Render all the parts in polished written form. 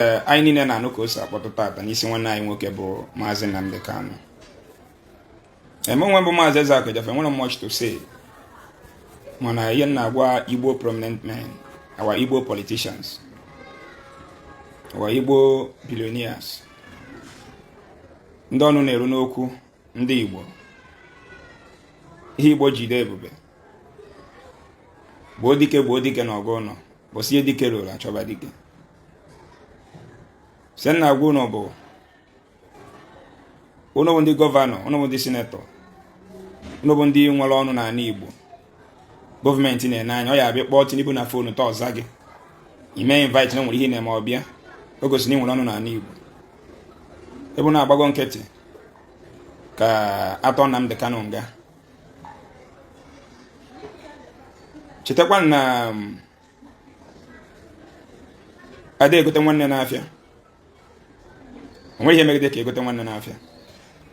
Anyị niile na-anụ ka o si akpọtụ tata n'isi nwanne anyị nwoke bụ Maazị Nnamdi Kanu. Mụ onwe bụ Maazị Ezeaku Ejiofor, enwerọ much to say, mana ihe m na-agwa Igbo prominent men, our Igbo politicians, our Igbo billionaires, ndị ọnụ na-eru n'okwu, ndị Igbo, ihe Igbo jide ebube, gbuo dike, gbuo dike na ọgụ ụlọ bụsị ihe dike ruru achọba dike. Sị m na-agwa ụnụ bụ ụnụ bụ ndị gọvanọ, ụnụ bụ ndị sinetọ, ụnụ bụ ndị nwere ọnụ n'ala Igbo gọọmenti na-ene anya. Ọ ya abịa kpọọ Tinubu na phone taa, ọ za gị, ime invite na nwere ihe na-eme ọbịa, o gosi na ị nwere ọnụ n'ala Igbo. Ebe na-agbago nkịtị ka atọ Nnamdi Kanu nga, chetakwa na ada egote nwanne n'afịa. Onweghị ihe megide ka egote nwanne n'afịa.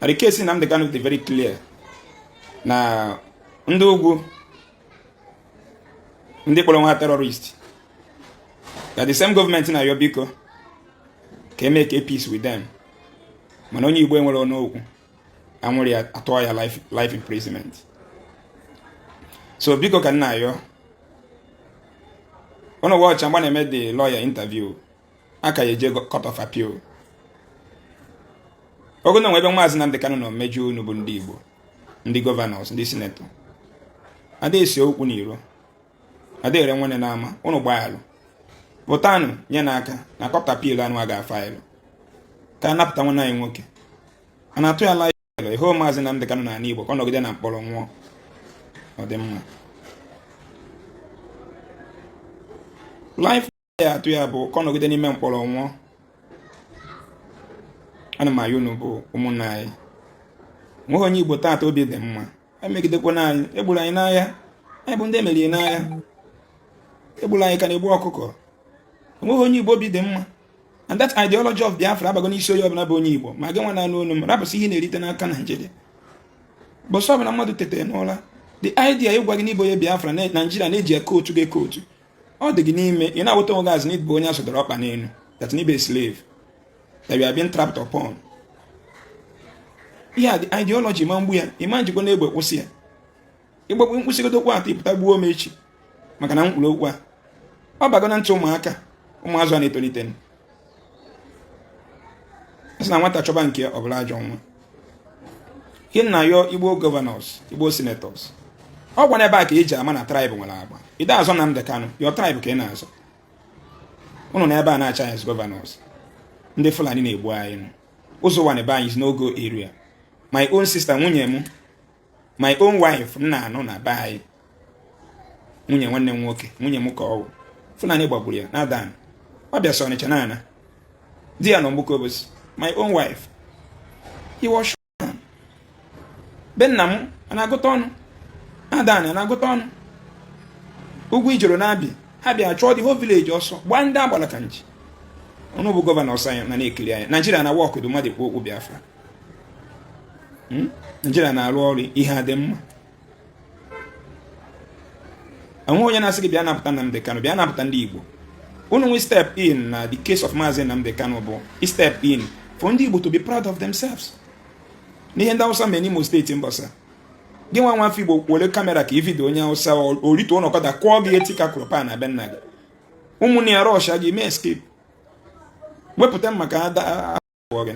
Na the case Nnamdi Kanu dị very clear na ndị ugwu, ndị kpọrọ nwa terrorist, ka the same gọọmenti na-ayọ biko ka eme ka peace with them, mana onye Igbo enwere ọnụ okwu, anwụrụ ya, atụọ ya life imprisonment. So biko ka m na-ayọ ụnụ, watch mgbe na-eme the lawyer interview, aka ya eje court of appeal. Ogo na nwe ebe Maazị Nnamdi Kanu nọ mejọ unu bụ ndị Igbo, ndị gọvanọs, ndị sinetọ, ada esi okwu n'iro, ada ere nwanne n'ama. Ụnụ gbaghalụ, pụtanụ nye n'aka na court appeal anụ a ga-afaịlụ ka a napụta nwanne anyị nwoke a na-atụ ya life. Ịhụ Maazị Nnamdi Kanu n'ala Igbo ka ọ nọgide na mkpọrọ nwụọ, ọ dị mma. Life ya atụ ya bụ ka ọ nọgide n'ime mkpọrọ nwụọ. Ana m ayọ unu bụ ụmụnna anyị, nweghị onye Igbo taata obi dị mma. Emegidekwana anyị, egburu anyị n'agha, anyị bụ ndị emerie n'agha, egburu anyị ka na-egbu ọkụkọ. Onweghị onye Igbo obi dị mma, and that ideology of Biafra abago n'isi onye ọbụla bụ onye Igbo. Ma gị nwa na-anụ olu m, rapụsị ihe na-erite n'aka Naijiria. Bọsọ ọbụla mmadụ tetere n'ụra, the idea ịgwa gị n'ịbụ onye Biafra na Naijiria na-eji eke otu gị eke otu ọ dị gị n'ime, ị na-awụta onwe gị azụ n'ịbụ onye asụdara ọkpa n'elu, that n'ịbụ a slave that you are being trapped upon. Ihe a ideology ma mgbu ya, ịma njikwa na egbe kwụsị ya. Ịgbagbu mkpụsịgodo okwu atọ, ịpụta gbuo m echi maka na mkpụrụ okwu a ọ bago na ntị ụmụaka, ụmụazụ a na-etolite. Sị na nwata chọba nke ọ bụla ajọ nwa. Ihe m na-ayọ Igbo governors, Igbo senators, ọ gwa n'ebe a ka eji ama na tribe nwere agba. Ide azọ Nnamdi Kanu, your tribe ka ị na-azọ. Ụnụ na ebe a na-acha anyị as governors, ndị Fulani na-egbu anyị ụzọ ụwa na ebe anyị is no go area. My own sister, nwunye m, my own wife m na-anụ na be anyị, nwunye nwanne m nwoke, nwunye m ka ọ wụ, Fulani gbagburu ya na Adan. Ọ bịa sọ Ọnịcha na-ana di ya nọ Mgbuka Obosi. My own wife, he was shot. Be nna m a na-agụta ọnụ, Adan a na-agụta ọnụ, ugwu ijoro na-abịa, ha bịa chụọ the whole village ọsọ, gbaa ndị agbara ka nji. Ọnụ bụ gọvanọ ọsọ anyị na na-ekiri anyị. Naijiria na work dị mmadụ ekwu okwu Biafra. Naijiria na-arụ ọrụ, ihe adị mma. Enweghị onye na-asị gị bịa napụta Nnamdi Kanu, bịa napụta ndị Igbo. Unu nwe step in na the case of Maazị Nnamdi Kanu bụ step in for ndị Igbo to be proud of themselves. N'ihe ndị Hausa mere n'Imo steeti mbọsa, gị nwa nwafọ Igbo were kamera ka i video onye Hausa orituo n'ọkada kụọ gị eti ka kụrụpa na be nna gị, ụmụnne ya rush gị mee escape, wepụta maka ada abụọ gị.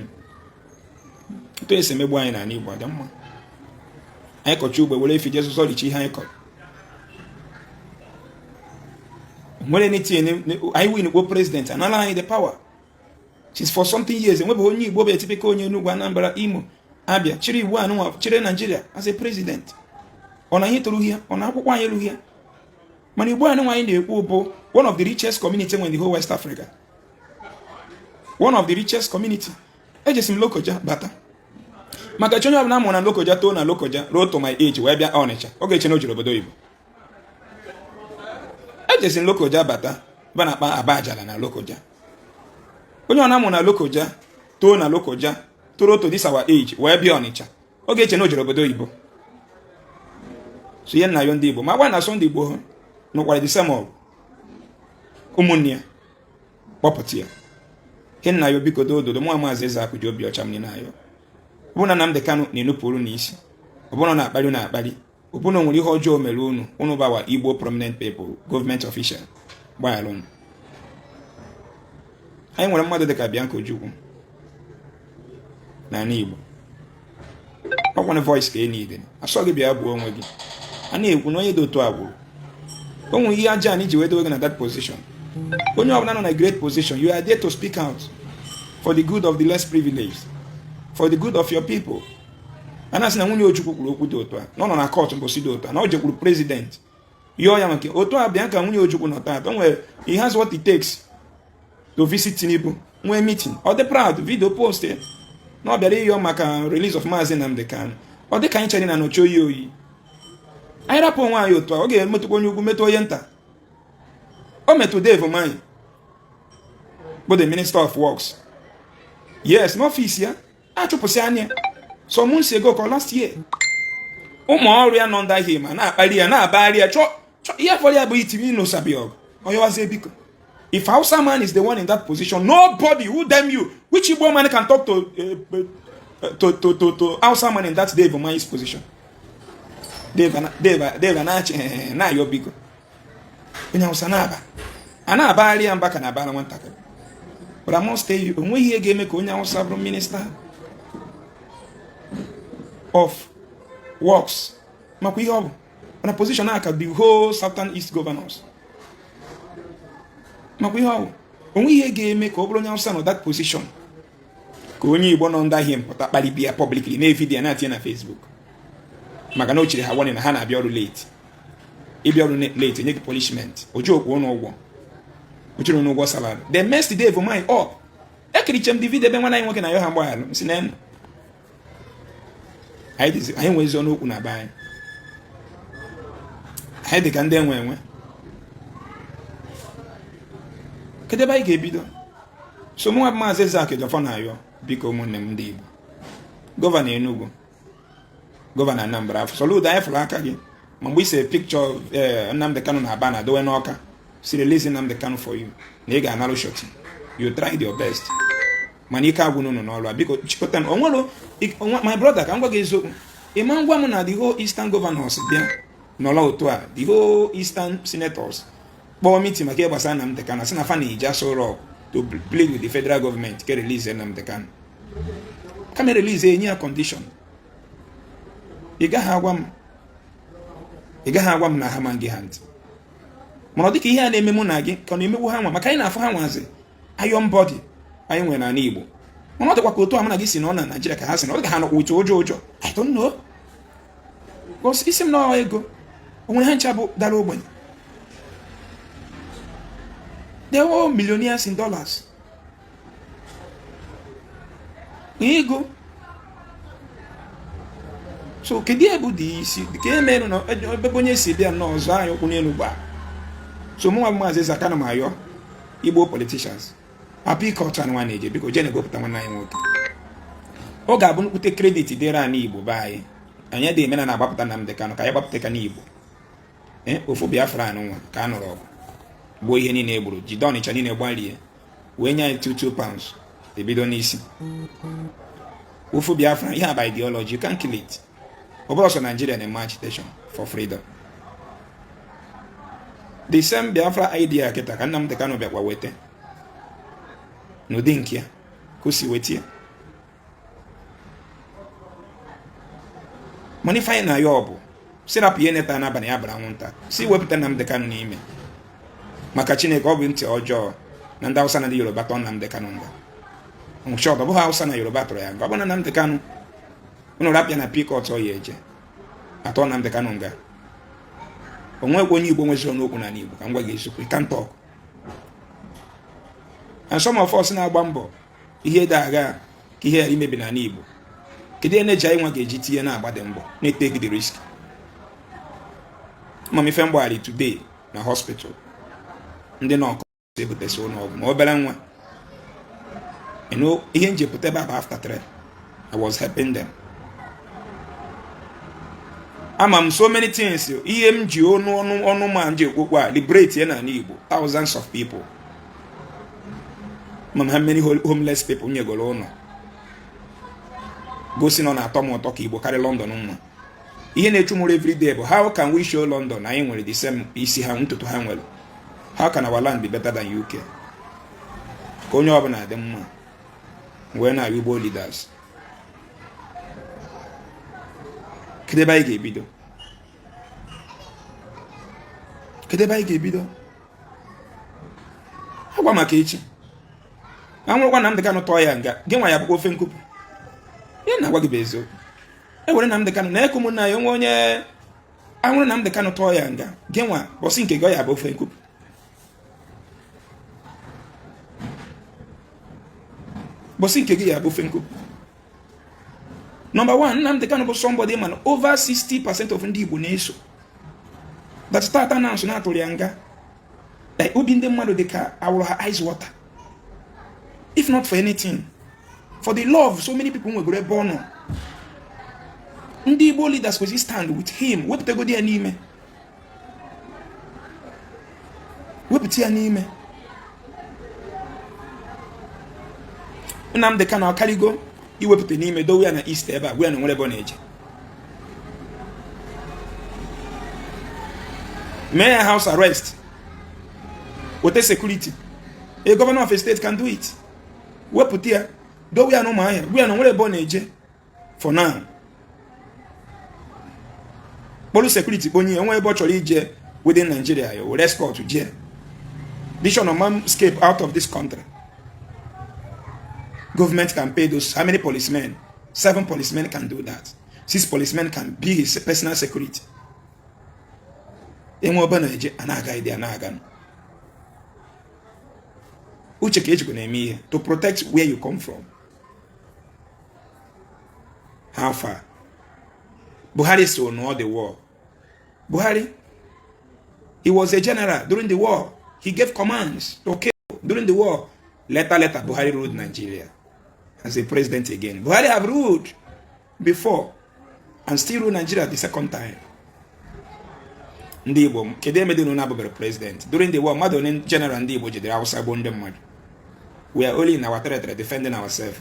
Otu esi emegbu anyị n'ala Igbo dị mma. Anyị kọcha ugbo, were efi jee zọricha ihe anyị kọrọ. Nwere anything anyị win kpo president anala anyị the power since for something years. Enwebeghị onye Igbo bụ typical onye Enugu, Anambra, Imo, Abia chịrị Igbo anụnwa chịrị Naijiria as a president. Ọ na anyị toro ya, ọ na akwụkwọ anyị erughị ya. Mana Igbo anụnwa anyị na-ekwu bụ one of the richest community in the whole West Africa, one of the richest community. Ejesi m Lokoja bata maka chi onye ọbụla mụrụ na Lokoja, too na Lokoja, ruo to my age, wee bịa Ọnịcha, ọ ga-eche na o jere obodo oyibo. Ejesi m Lokoja bata ebe na-akpa Abajala na Lokoja. Onye ọ na-amụ na Lokoja, too na Lokoja, toro to this our age, wee bịa Ọnịcha, ọ ga-eche na o jere obodo oyibo. So ihe m na-ayọ ndị Igbo, ma gwa na Sunday Igboho nụkwara the same ọgụ, ụmụnne ya kpọpụta ya. Ihe nna ya, biko, dododo mụ, Maazị Ezeakụ ji obi ọcha m niile ayọ, ọ bụrụ na Nnamdị Kanụ na-enupụrụ n'isi, ọ bụrụ na na-akpali na-akpali, ọ bụrụ na o nwere ihe ọjọọ mere unu, unu bawa Igbo prominent people, government official, gbaghara unu. Anyị nwere mmadụ dịka Bianca Ojukwu n'ala Igbo. Ọkwana voice ka e niile asọ gị bịa gbuo onwe gị. A na-ekwu na onye dị otu a gburu o nwere ihe aja anyị ji wee dowe gị na that position. Onye ọbụla nọ na great position, you are there to speak out for the good of the less privileged, for the good of your people. A na-asị na nwunye Ojukwu kwuru okwu dị otu a, na ọ nọ na court mbọsị dị otu a, na ọ jekwuru president yọọ ya maka otu a. Bianca nwunye Ojukwu nọ taata, o nwere, he has what it takes to visit Tinubu, nwee meeting. Ọ dị proud, video post ya na ọ bịara ịyọ maka release of Maazị Nnamdi Kanu. Ọ dị ka anyị chere na nọchi oyi oyi. Anyị rapụ onwe anyị otu a, ọ ga-emetụkwa onye ukwu, metụ onye nta. O metụ Dave Umahi bụ the minister of works, yes, n'ọfịs ya, achụpụsị anya some months ago ka last year. Ụmụ ọrụ ya nọ ndị ma na-akpali ya, na-abagharị ya, chọọ ihe fọrọ ya bụ itiri ịnụsabi ọgụ onyewazie. Biko, if Hausa man is the one in that position, nobody who damn you, which Igbo man can talk to Hausa man in that Dave Umahi's position? Dave Dave Dave na-achị na-ayọ biko. Onye Hausa na-aba a na-abagharị ya mba ka na-abara nwatakịrị. But I must tell you, onweghị ihe ga-eme ka onye Hausa bụrụ minister of works, makwa ihe ọ bụ na position a ka the whole Southern East governors, makwa ihe ọ bụ. Onwe ihe ga-eme ka ọ bụrụ onye Hausa nọ that position, ka onye Igbo nọ ndị ahịa mpụta kparịbịa publicly na video na-atinye na Facebook maka na o chiri ha warning na ha na-abịa ọrụ late. Ịbịa ọrụ late, enye gị punishment, oju okwu ụnụ ụgwọ, ochiri ụnụ ụgwọ salary. The next day for my up, ekiriche m the video ebe nwanne anyị nwoke na ya ha mgbaghalụ m si na anyị nwezi ọnụ okwu na be anyị. Anyị dị ka ndị enwe enwe. Kedu ebe anyị ga-ebido? So mụnwa bụ Maazị Ezeakụ Ejiofor na-ayọ, biko, ụmụnne m ndị Igbo, governor Enugu, governor Anambra, Soludo, anyị fụrụ aka gị ma mgbe ise picture Nnamdi Kanu na aba na dowe n'Ọka, si release Nnamdi Kanu for you, na ị ga-analụ shoti. You tried your best, mana ike agwụ n'ụlọ n'ọrụ a. Biko, chịkọta m onwere. My brother, ka m gwa gị eziokwu, ịma ngwa m na the whole Eastern governors bịa nọrọ otu a, the whole Eastern senators kpọọ meeting maka ihe gbasara Nnamdi Kanu, sị na fa na-eji Aso Rock to plead with the federal government ka release Nnamdi Kanu. Kama release, enye ya condition. Ị gaghị agwa m, ị gaghị agwa m na ha ma gị ha ntị, mana ọ dịka ihe a na-eme mụ na gị ka ọ na-emegbu ha nwa, maka anyị na-afụ ha nwazi iron body anyị nwere n'ala Igbo. Mana ọ dịkwa ka otu a mụ na gị si na ọ na Naịjirịa ka ha si na ọ dị ka ha nọkwa uche ụjọ ụjọ. I don't know. Because isi m na ego o nwere ha ncha bụ dara ogbenye. They are all millionaires in dollars. Ego so kedu ebe dị isi ka e mere na ebe onye si bịa nnọọ ọzọ anyị ụkwụ n'elu gbaa. So mụnwa bụ Maazị Ezeaka na m ayọ Igbo politicians, appeal court nwa na-eje, biko, jee na-egopụta nwanne anyị nwoke. Ọ ga-abụ nnukwute credit dịrị anyị Igbo be anyị. Anyị dị eme na na-agbapụta Nnamdi Kanu, ka anyị gbapụta ka n'Igbo ofu Biafra anụ nwa ka a nụrụ ọgụ gbuo ihe niile e gburu, jide Ọnịcha niile gbarie, wee nye anyị 22 pounds ebido n'isi ofu Biafra. Ihe a bụ ideology, you can't kill it. Ọ bụrụ sọ Nigeria na-eme agitation for freedom, the same Biafra idea kịta ka Nnamdi Kanu bịakwa weta n'ụdị nke ya ka o si weta ya. Mana ife anyị na-ayọ ọ bụ si rapụ ihe neta n'abalị ya bara anwụnta, si wepụta Nnamdi Kanu n'ime, maka Chineke. Ọ bụ ntị ọjọọ na ndị Hausa na ndị Yoruba tọọ Nnamdi Kanu nga nshọt. Ọ bụghị Hausa na Yoruba tụrụ ya nga. Ọ bụ na Nnamdi Kanu unu rapịa na appeal court, ya eje atọ Nnamdi Kanu nga. O nwekwa onye Igbo nweziri ọnụ okwu n'ala Igbo. Ka m gwa gị eziokwu, can't talk. And some of us na-agba mbọ ihe dị agha ka ihe ghara imebi n'ala Igbo. Kedu ihe na-eji anyị nwa ga-eji tinye na-agba dị mbọ na-etake the risk? Ma m ife mgbagharị today na hospital, ndị nọọkụ ebutesi ụlọ ọgwụ ma obere nwa. Ihe njepụta ebe a bụ after 3 I was helping them. Ama m so many things. Ihe m ji ọnụ ọnụ ọnụ ma m ji ekwokwu a liberate ya n'ala Igbo, thousands of people. Mana how many homeless people nyegoro ụlọ gosi na ọ na-atọ m ụtọ ka Igbo karịa London mma. Ihe na-echu m ụra everyday bụ how can we show London anyị nwere the same isi ha, ntutu ha nwere? How can our land be better than UK? Ka onye ọbụla dị mma wee na Igbo leaders, kedu ebe anyị ga-ebido? Kedu ebe anyị ga-ebido? Agwa maka echi anwụrụkwa Nnamdi Kanu tọọ ya nga, gị nwa ya bụkwa ofe nkupụ. Ihe na-agwa gị bụ eziokwu. E were Nnamdi Kanu na eku ụmụnna ya onwe onye anwụrụ Nnamdi Kanu tọọ ya nga, gị nwa bọsị nke gị ọ ya bụ ofe nkupụ. Bọsị nke gị ya bụ ofe nkupụ. Number one, Nnamdi Kanu bụ somebody man over 60% of ndị Igbo na-eso. That start announce na atụrụ ya nga, like obi ndị mmadụ dị ka awụrụ ha ice water. If not for anything, for the love so many people nwegoro ebe ọ nọ. Ndị Igbo leaders kwesịrị stand with him, wepụtagodi ya n'ime, wepụta ya n'ime. Nnamdi Kanu akarịgo iwepụta n'ime, dowe ya na East ebe a, gwa ya na nwere ebe ọ na-eje. Mee ya house arrest, weta security. A governor of a state can do it. Wepụta ya, dowe ya na Ụmụahịa, gwa ya na nwere ebe ọ na-eje for now. Kpọrọ security kponye ya, nwe ebe ọ chọrọ ije within Nigeria, ya were escort jee. This one man escape out of this country. Government can pay those. How many policemen? 7 policemen can do that. 6 policemen can be his personal security. Enwe ọba na-eje a na-aga ide a na-aga. Uche ka ejikwa na-eme ihe to protect where you come from. How far? Buhari so no the war. Buhari, he was a general during the war. He gave commands to kill during the war. Later, Buhari ruled Nigeria as a president again. Buhari have ruled before and still rule Nigeria the second time. Ndị Igbo, kedu emede na abụbere president during the war? Mmadụ onye general ndị Igbo jidere Hausa gbuo ndị mmadụ. We are only in our territory defending ourselves.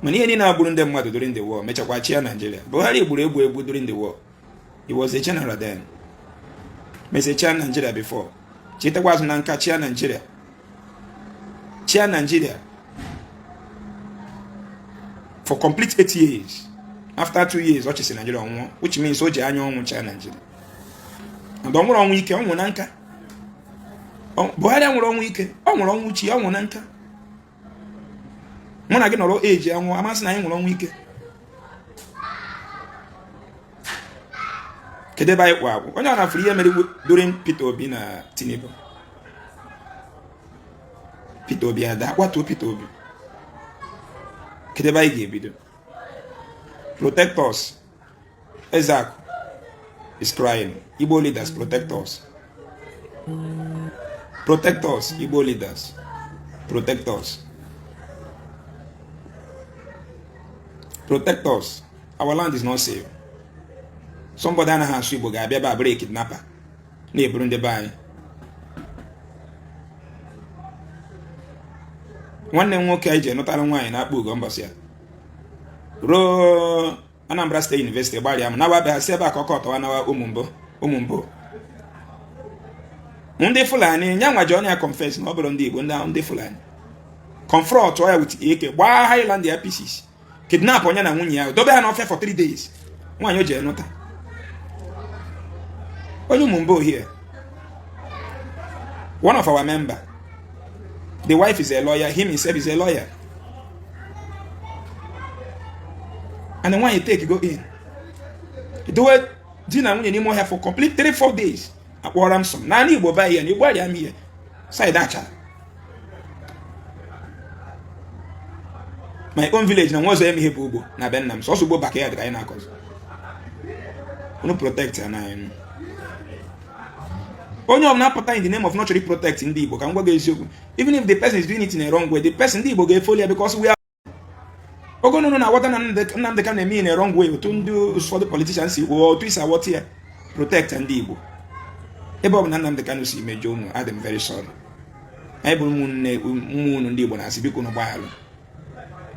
Mana ihe niile agburu ndị mmadụ during the war, mechakwa chia Nigeria. Buhari gburu egbu egbu during the war. He was a general then. Mesechaa Nigeria before. Chetakwa azụ na nka chia Nigeria. Chia Nigeria for complete 8 years. After 2 years, ọ chịsị Nigeria ọnwụọ, which means o ji anya ọnwụ chia Nigeria. And ọ nwụrụ ọnwụ ike, ọ nwụrụ na nka. Buhari nwụrụ ọnwụ ike, ọ nwụrụ ọnwụ chi, ọ nwụrụ na nka. Mụ na gị nọrọ eji anwụ amasị na anyị nwụrụ ọnwụ ike. Kedu ebe anyị kwụ agwụ? Onye ọ na-afụrụ ihe mere during Peter Obi na Tinubu. Peter Obi ada kwatuo Peter Obi. Kedu ebe anyị ga-ebido? Protect us. Ezeaku is crying. Igbo leaders, protect us. Protect us, Igbo leaders. Protect us. Protect us. Our land is not safe. Somebody anaghị asụ Igbo ga-abịa ebe a bụrụ kidnapper na-eburu ndị be anyị. Nwanne m nwoke anyị ji nụtara nwaanyị na-akpọ ugo mbọsị ya ruo Anambra State University gbalịa m nawa bịa si ebe a ka ọkọ ọtọwa nawa ụmụ mbụ ndị Fulani nya nwa ji ọnya confess na ọ bụrụ ndị Igbo ndị Fulani confront ya with ike gbaa Highland ya pieces, kidnap onye na nwunye ya, dobe ha n'ọfịa for 3 days. Nwaanyị o ji nụta onye ụmụ mbụ here, one of our member, the wife is a lawyer, him himself is a lawyer, and the nwaanyị take go in dowe di na nwunye n'ime ọhịa for complete 3-4 days. Akpọrọ m sọm naanị Igbo ba ihe na Igbo arịa m ihe side achara my own village na nwa ọzọ eme ihe bụ ugbo na be nna m sọsọ ugbo backyard ka anyị na-akọzi. Unu protect ya na anyị. Onye ọbụla apụta in the name of not protect ndị Igbo, ka m gwa gị eziokwu, even if the person is doing it in a wrong way, the person ndị Igbo ga-efoli ya because we are ogo nụnụ na-aghọta na Nnamdi Kanu na-eme in a wrong way. Otu ndị ụfọdụ politicians si kwuo, otu isi aghọta ya, protect ndị Igbo. Ebe ọ bụ na Nnamdi Kanu si mejọ unu, adị m very sorry. Anyị bụrụ ụmụnne ụmụ unu ndị Igbo na-asị, biko unu gbaghalụ.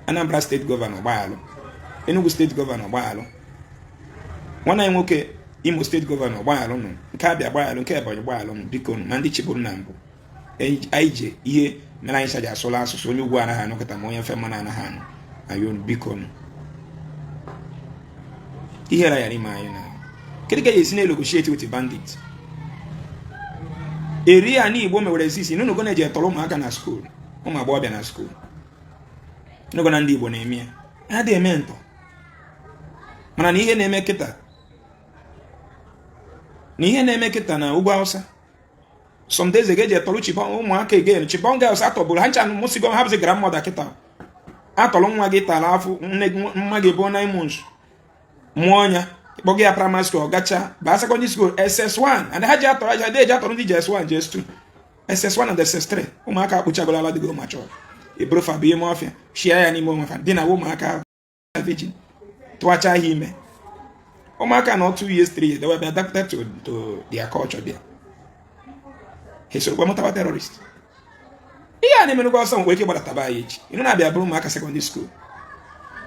Anambra State Governor, gbaghalụ. Enugu State Governor, gbaghalụ. Nwanne anyị nwoke, Imo State Governor, gbaghalụ nụ. Nke Abịa, gbaghalụ. Nke Ebonyi, gbaghalụ nụ, biko nụ. Ma ndị chịbụrụ na mbụ anyị ji ihe mere anyị saji asụla asụsụ onye ugwu anaghị anụ kịta, ma onye mfe mmanụ anaghị anụ anyị unu, biko nụ. Ihere ya n'ime anyị na kedu ka esi na-negotiate with bandit eri ya na Igbo mewere exist n'ụnụ na-eji etọrọ ụmụaka na school, ụmụ agbọghọbịa na school n'ogo na ndị Igbo na-eme ya, ha dị eme ntọ. Mana na ihe na-eme kịta, na ihe na-eme kịta na ugwu Hausa, some days ago, eji etọrọ Chibok ụmụaka again. Chibok girls atọgburu ha ncha mụsigo ha bụzi grandmother kịta. Atọrọ nwa gị tara afọ nne mma gị bụ 9 months mụọ ya, kpọga ya primary school, ọ gacha baa secondary school SS1, and ha ji atọrọ aja eji atọrọ ndị JS1, JS2, SS1 and SS3. Ụmụaka akpụchagoro ala, dịgo mature, eburufa bụ ime ọfịa, shia ya n'ime onwe fa dị na ụmụaka virgin, tụwacha ha ime. Ụmụaka na 2 years, 3 years, they were adapted to their culture there. Ha esorokwa mụtawa terrorist. Ihe a na-emerụkwa ọsọ nwere ike gbadataba anyị echi. Ịnụ na-abịa bụrụ ụmụaka secondary school,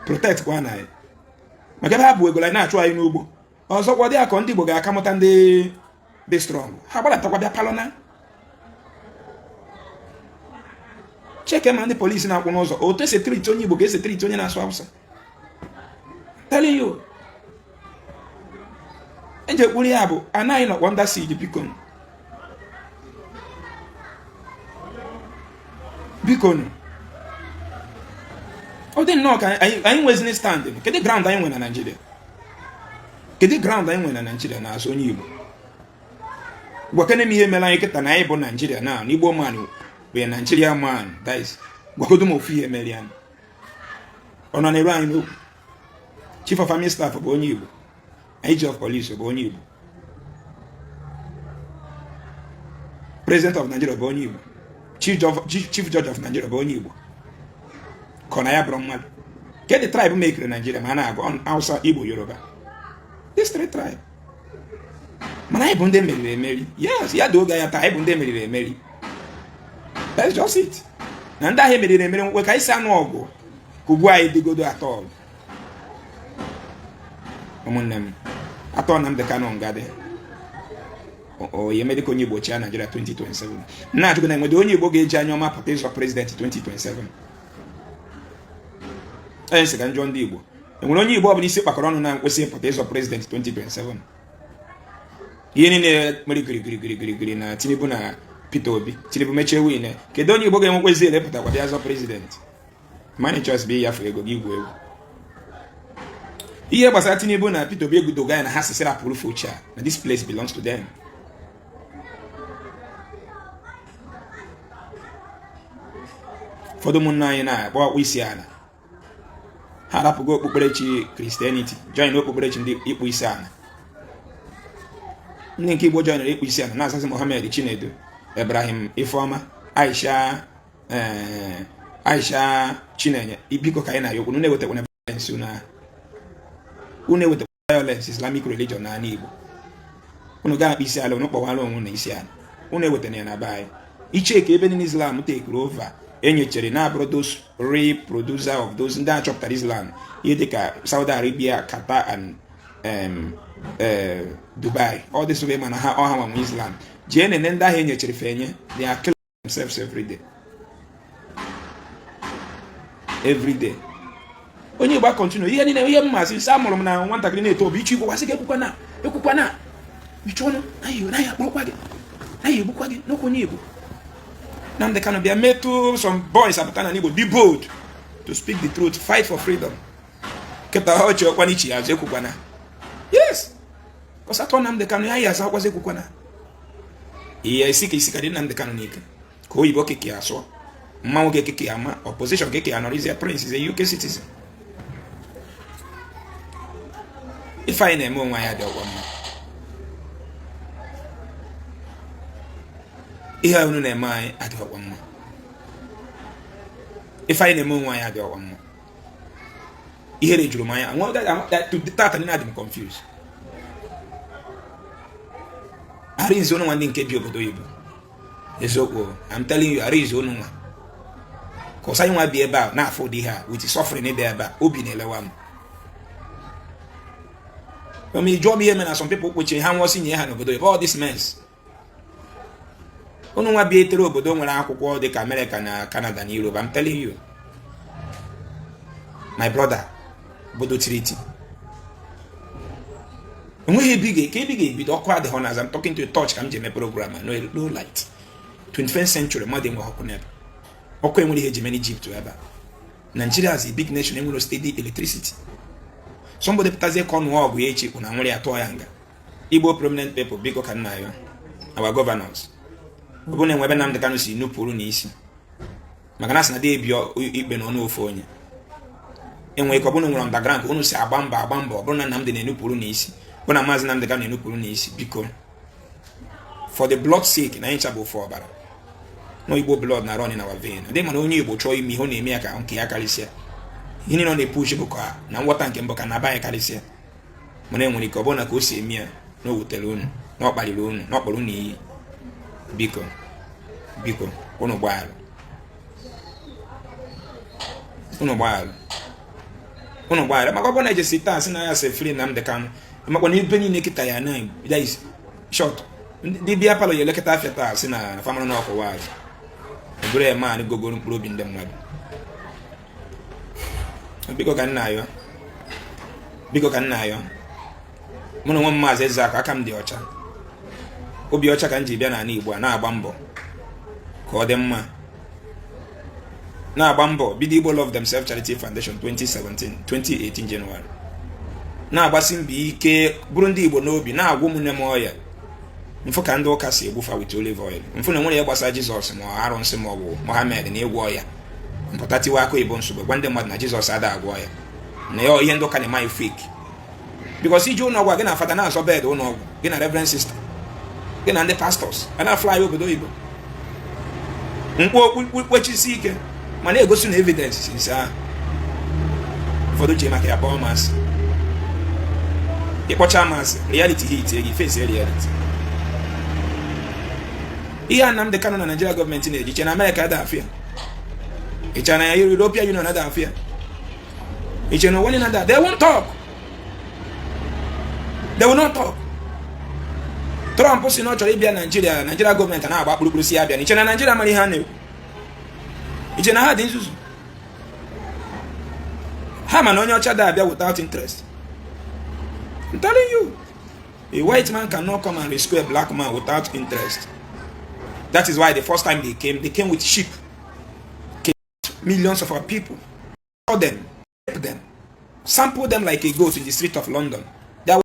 protect kwa na anyị maka ebe ha bụ ego anyị na-achụ anyị n'ugbo. Ọzọkwa, dị akọ ndị Igbo ga-aka mụta ndị dị strong, ha gbadatakwa bịa palọ na cheke. Ma ndị polisi na-akwụ n'ụzọ, otu esi treat onye Igbo ga-esi treat onye na-asụ Hausa. Telling you, eji ekwuru ya bụ anaghị nọkwa under siege. Biko, biko, ọ dị nnọọ ka anyị nwezini stand. Kedu ground anyị nwere na Naịjirịa? Kedu ground anyị nwere na Naịjirịa na-azụ onye Igbo? Gwakene m ihe mere anyị kịta na anyị bụ Naịjirịa na Igbo man bụ Nigeria man. That is, gwagodo m ofu ihe mere ya. Ọ nọ na-eru anyị n'okwu. Chief of Army Staff bụ onye Igbo, IG of Police bụ onye Igbo, President of Nigeria bụ onye Igbo, Chief Judge of Nigeria bụ onye Igbo. Ka ọ na ya bụrụ mmadụ, kedu tribe mekiri Nigeria? Ma a na-agụ Hausa, Igbo, Yoruba, these three tribe. Mana anyị bụ ndị meriri emeri. Yes, ya dị oge anya taa, anyị bụ ndị meriri emeri. That's just it. Na ndị ahụ emeriri emeri nwekwe ka anyị si anụ ọgụ ka ugbu anyị dịgodo atọ. Ụmụnne m, atọ Nnamdi Kanu ngadị oye medịka onye Igbo chia Nigeria 2027. Na-ajụgo na enwede onye Igbo ga-eji anya ọma pụta ịzọ president 2027? Onye sị ka njọ ndị Igbo, enwere onye Igbo ọbụla isi kpakọrọ ọnụ na nkwesị ịpụta ịzọ president 2027? Ihe niile mere girigirigirigiri na Tinubu na Peter Obi, Tinubu mechie win, kedu onye Igbo ga-enwekwezi ele pụtakwa bịa zọ president? Money choice bụ ịyafe ego gị igwu egwu. Ihe gbasara Tinubu na Peter Obi egudogo ya na ha sisira pụrụ fucha na this place belongs to them. Ụfọdụ ụmụnne anyị na-akpọ ọkpụ isi ala, ha arapụgo okpukperechi Christianity, join okpukperechi ndị ịkpụ isi ala. Ndị nke Igbo joinere ịkpụ isi ala na-azazi Mohammed, Chinedu, Ibrahim, Ifeọma, Aisha, Aisha, Chinenye. Biko, ka anyị na-ayọ okwu, unu ewetakwana violence na unu ewetakwa violence Islamic religion n'ala Igbo. Unu ga-akpa isi ala, unu kpọwara onwe na isi ala, unu ewetana ya na be anyị. Icheke ebe niile Islam take over, enyechere na-abụrụ those real producer of those ndị achọpụtara Islam, ihe dịka Saudi Arabia, Qatar and Dubai, all this way. Mana ha ọha nwanwe Islam jee nene ndị ahụ enyechere fenye, they are killing themselves every day, every day. Onye Igbo continue ihe niile. Ihe mmasị isi amụrụ m na nwatakịrị na-eto obi iche Igbo gwasị gị, ekwukwa na ekwukwa na mechie ọnụ, naghị akpọrọkwa gị, naghị egbukwa gị n'okwu. Onye Igbo, Nnamdi Kanu bịa metụ some boys apụta na Igbo, be bold to speak the truth, fight for freedom. Kịta ọchị ọkwa n'ichi ya azụ, ekwukwana. Yes, kọsatọ Nnamdi Kanu ya ya azụ akwazi, ekwukwana. Ihe isi ka isi ka dị Nnamdi Kanu n'ike ka oyibo keke ya asụọ mma nwoke keke ya ama opposition keke ya nọrọ. Prince is a UK citizen. Ife anyị na-eme onwe anyị dị ọgwa mma. Ihe unu na-eme anyị adịghị ọgwa mma. Ife anyị na-eme onwe anyị adịghị ọgwa mma. Ihere juru m anya tata niile. Adị m confused. Arinze, ụnụ nwa ndị nke bi obodo oyibo, Eziokwu, I'm telling you, Arinze, unu nwa ka ọsa nwa bi ebe a na-afụ ụdị ihe a with suffering dị ebe a, obi na-elewa m. Ome jụọ m ihe mere na some people kpochiri ha nwụọ si nye ha n'obodo ebe all this mess. Unu nwa bi etere obodo nwere akwụkwọ dị ka America na Canada na Europe, I'm telling you, my brother, obodo tiri eti, enweghị ebe ị ga ka ebe ị ga-ebido. Ọkụ adịghị na as I'm talking to you, torch ka m ji eme program a. No, low light. 21st century, mmadụ enweghị ọkụ n'ebe ọkụ enwere ihe eji eme n'Egypt ebe a. Nigeria as a big nation enwere steady electricity. Somebody pụtazie ka ọ nụọ ọgụ ya echi, na nwere ya tụọ ya nga. Igbo prominent people, biko, ka nna ya, our governors, ọ bụrụ na enwe ebe Nnamdi Kanu si nupụrụ n'isi, maka na asị na dị ebi ikpe n'ọnụ ofu onye enwere ike ọ bụrụ na nwere underground ka unu si agba mbọ, agba mbọ, ọ bụrụ na Nnamdi na-enupụrụ n'isi, bụ na Maazị Nnamdi Kanu na-enupụrụ n'isi, biko, for the blood sake, na anyị ncha bụ ofu ọbara, no Igbo blood na run in our vein. Ndị mana onye Igbo chọọ ime ihe, ọ na-eme ya ka nke ya karịsịa. Ihe niile ọ na-epush bụ ka na nghọta nke mbụ ka na be anyị karịsịa. Mana enwere ike ọ bụrụ na ka o si eme ya na o wutere unu, na ọ kparịrị unu, na ọ kpọrọ unu iyi, biko, biko, unu gbaghalụ, unu gbaghalụ, unu gbaghalụ, maka ọ bụrụ na ejesi taa sị na ya sị free Nnamdi Kanu, makwa na ibe niile kịta ya na that is short. Ndị bịa palọ ya elekọta afịa taa sị na famara na ọkụ waazị eburu ya maanị gogoro mkpụrụ obi ndị mmadụ. Biko ka nna ayọ, biko ka nna ayọ, mụ na onwe m, Maazị Ezeakụ, aka m dị ọcha, obi ọcha ka m ji bịa n'ala Igbo a na-agba mbọ ka ọ dị mma, na-agba mbọ bido Igbo Love Themselves Charity Foundation 2017, 2018 January, na-agbasi mbọ ike bụrụ ndị Igbo n'obi, na-agwụ ụmụnne m ọya mfụ ka ndị ụka si egbufa with olive oil, mfụ na nwere ya gbasara Jizọs ma ọ arụnsị ma ọ bụ Mohammed na ịgwọ ọya, mpụta tiwa aka oyibo nsogbu, gwa ndị mmadụ na Jizọs ada agwọ ya, na ya ihe ndị ụka na-eme anyị fake, because ije ụlọ ọgwụ gị na fada na-azọ bed ụlọ ọgwụ gị, na reverend sister gị, na ndị pastors a na-afly obodo oyibo, mkpu okpukpechisi ike ma na-egosi na evidence since ahụ. Ụfọdụ ji maka ya kpọọ masị, ịkpọcha masị, reality hit gị, face reality. Ihe a Nnamdi Kanu na Nigeria gọọmenti na-eji che na Amerịka ada afịa, iche na ya European Union ada afịa, iche na ụwa niile ada. They won't talk, they will not talk. Trump si na ọ chọrọ ịbịa Naijiria, Naijiria gọọmenti na-agba kpụrụkpụrụ si ya bịa. Iche na Naijiria mara ihe a na-ekwu? Iche na ha dị nzuzu? Ha ma na onye ọcha da abịa without interest. I'm telling you, a white man cannot come and rescue a black man without interest. That is why the first time they came, they came with sheep, millions of our people, saw them, rape them, sample them like a goat in the street of London.